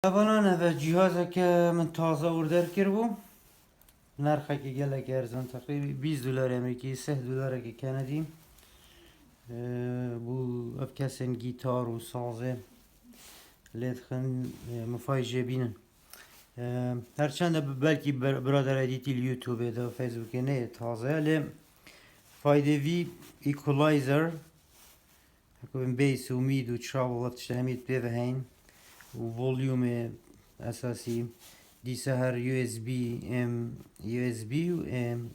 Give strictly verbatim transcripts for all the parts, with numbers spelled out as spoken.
Hevalan, ev cihazeke min taze order kiribû. Nerxekî gelek erzan, teqrîbî bîst dolar Amerîkî, sih dolareke Kanadî. Ee, bû ev kesên gîtar û sazê lê dixin, e, mifay jê bînin. Ee, her çende bi-, belkî bir-, biradera dîtî li YouTube de, Facebookê ne taze ye, lê faydê vî equalizer, heko bin bass û mid û treble, ev tiştê hemî pê ve heyn û volume esasî. Dîsa her U S B, em, U S B û, em,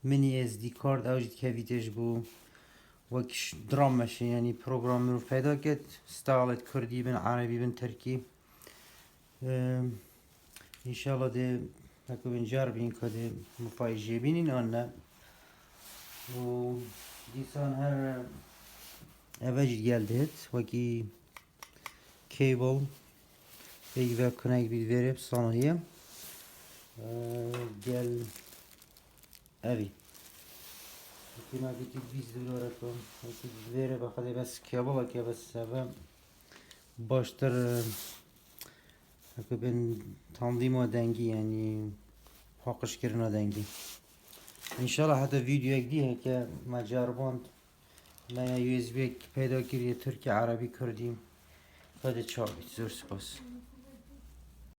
mini S D card ew jî dikevî tê ji bo wek ş-, drum machine, yanî program mirov peyda ket, stylet kurdî bin, erebî bin, tirkî. Em, înşallah dê heko bin car bîn ka dê mifayî jê bînîn an ne. Û dîsan her eve jî gel dihêt, wekî cable, peyî ve connect bî, vêrê bi sanahiye. Ee, gel evî. Wekî me gotî bîst dolar e, wekî vêrê be xwedê bes cable e ke bes eve baştir, e, heko bin tandîma dengî, yanî paqijkirina dengî. Înşallah heta vîdeoyek dî heke me ceriband, me ya U S B yek peyda kiriye, tirkî, erebî, kurdî. Hadi çaw bît. Zor spas.